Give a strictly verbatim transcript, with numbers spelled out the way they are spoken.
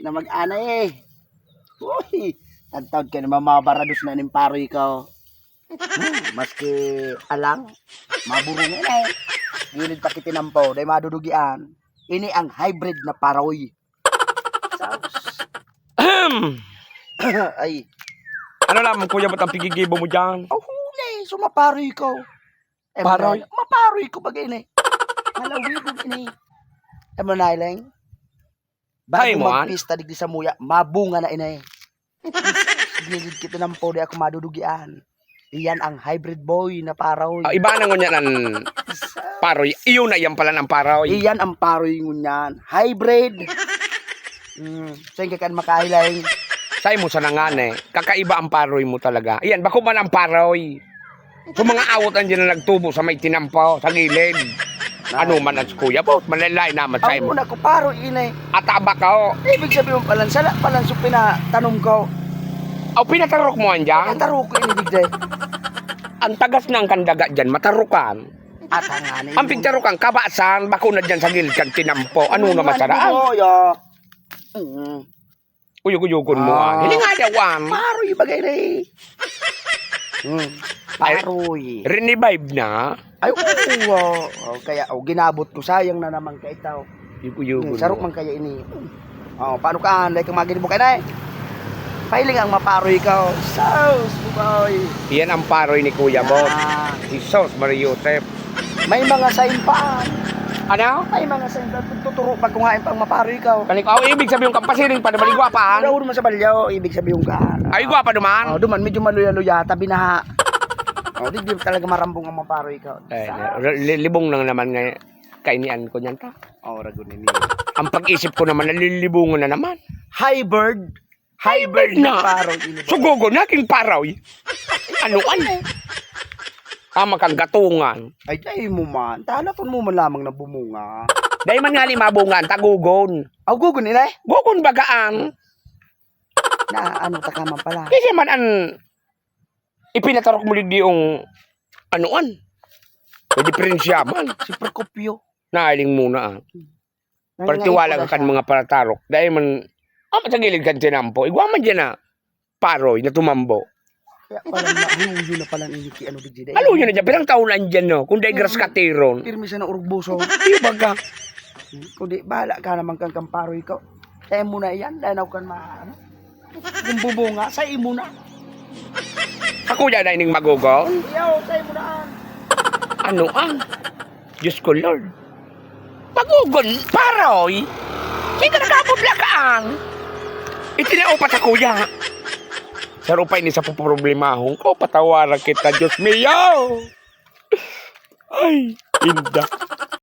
na mag-ana eh. Uy, tagtaod ka na mamabarados na ning paroy ko. Hmm, maski alang, maburungan eh. Gilid pa kitinampo, dahil madudugian. Ini ang hybrid na paroy. Saos. Ahem. Ay. Ano lang, kuya, ba't ang pigigibo mo dyan? Oh, huli. So, maparoy ko. Eh, Paroy? Maparoy ko bagay na eh. Malawig ko ini. Eh, mo na, Ileng? Bago Ay, mo, an? Magpista digdi sa muya, mabunga na ini. Gilid kita ng podi ako madudugian. Iyan ang hybrid boy na paroy. Ah, iba na ngunyan ang paroy. Iyo na, iyan pala ang paroy. Iyan ang paroy ngunyan. Hybrid. Hmm, saan ka kan makahiling? Sa imo sa nangani, kakaiba ang paroy mo talaga. Iyan, bako man ang paroy. So, mga awot ang dyan na nagtubo sa may tinampo, sa gilid. Ano man ang kuya, boss, malalain naman sa Ang imo. Una ko, paroy ini. At abak ako. Ibig sabihin pala, sala pala ang pinatanong ko. Aw, pinatarok mo andyan? Pinatarok ko ini, digday. Ang tagas na ang kandaga dyan, matarukan. At ang ani Ang mo. Pigtarukan, kabasan, bako na dyan sa gilid kan tinampo. Ano na masaraan? Oo, yo. Mm. Uyog-uyogon mo, ah. Ah. Hiling nga daw, ah. Paroy bagay na eh. Hmm. Ay, Paroy. Rinivive na. Ay, oo, ah. Oh, kaya, oh, ginabot ko. Sayang na naman ka itaw. Uyog-uyogon Hmm, sarok mo. Man kaya ini. Oh, paano ka? Anday kang maginibo ka na eh. Pahiling ang maparoy ka, oh. Sauce, boy. Iyan ang paroy ni Kuya Bob. Ah. Jesus, Maria Joseph. May mga sign pa. Ano? May mga sign pa. Tuturo pag kung hain pang maparoy ka, oh. Kani ko, oh, ibig sabihin ka, pasiring pa naman, igwa pa, ah. Wala, wala man sa balyaw, ibig sabihin ka. Ay, igwa pa naman? Oh, duman, medyo maluya-luya, tabi na ha. Oh, di, di talaga marambong ang maparoy ka. Eh, Sa- li-, libong lang naman nga kainian ko niyan ta. Oh, ragon ini. Ang pag-isip ko naman, nalilibungan na naman. High bird. High bird na. Parang ini ba? Sugogon, naging paroy. Ano, ano? Tama kang gatungan. Ay, dai mo man. Talaton mo man lamang na bumunga. Dai man nga ni mabunga ang tagugon. Aw, gugon, inay? Gugon baga ang Na, ano, taka man pala. Kasi man ang ipinatarok mo digdi yung anuan. May diferensya man. Si Procopio. Nailing muna, ah. Nangingay Partiwala ko ka na kan siya. Mga palatarok. Dahil man, ah, sa gilid kan tinampo. Igwa man dyan na paroy na tumambo. Kaya pala, maluyo na pala ang iniki, ano, digdi. Aluyo na dyan. Pirang taon na dyan, no? Kung dahil Mm. Graskatiron. Pirmi siya na urugbuso. Di baga. Kundi, bahala ka naman kang kamparoy ko. Kaya mo na yan, dahil ako kan ma-, ano? Kung bubunga, sa imo na. Ako yan ay ning magugon? Yaw, sa imo na. Ano ang? Diyos ko, Lord. Magugon, paroy? Sige, nakapudla ka ang. Itinao pa sa kuya. Sa rupay ni sa puproblemahon ko, patawaran kita, Diyos mio. Ay, inda.